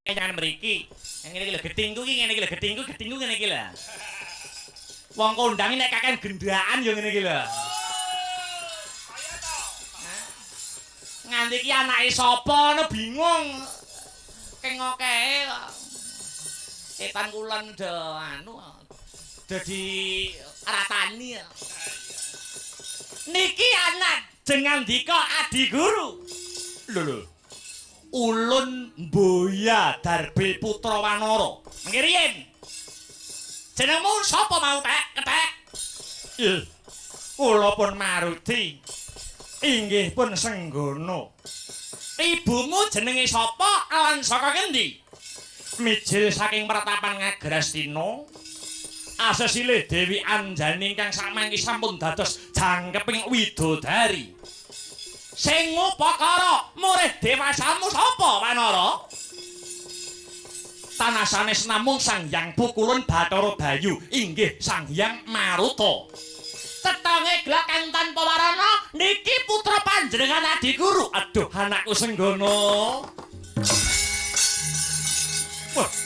Jangan mriki. Ngene iki lho gethingku iki ngene iki lho gethingku gethingku ngene iki lho. Wong kondang nek kakean gendaan ya ngene iki lho. Kaya to. Nganti iki anake sapa ngono bingung. Kengokehe kok. Etan kulon do anu dadi ratani. Niki anak jengandika adiguru. Lho lho. Ulun Mboya Darbe Putra Wanara. Mangke riyin. Jenengmu sapa mau tek kethek? Ih. Kula pun Maruti. Inggih pun Senggono. Ibumu jenenge sapa lan saka ngendi? Mijil saking pertapan Ngagrastina. Asesile Dewi Anjani ingkang samangke sampun dados jangkeping widodari. Sing ngupakara murid dewasamu sapa Wanara? Tanah sanes namung Sang Hyang Pukulun Bathara Bayu, inggih Sang Hyang Maruta. Cetonge glak kang tanpa warana niki putra panjenengan adiguru. Aduh, anakku Senggono. Wah.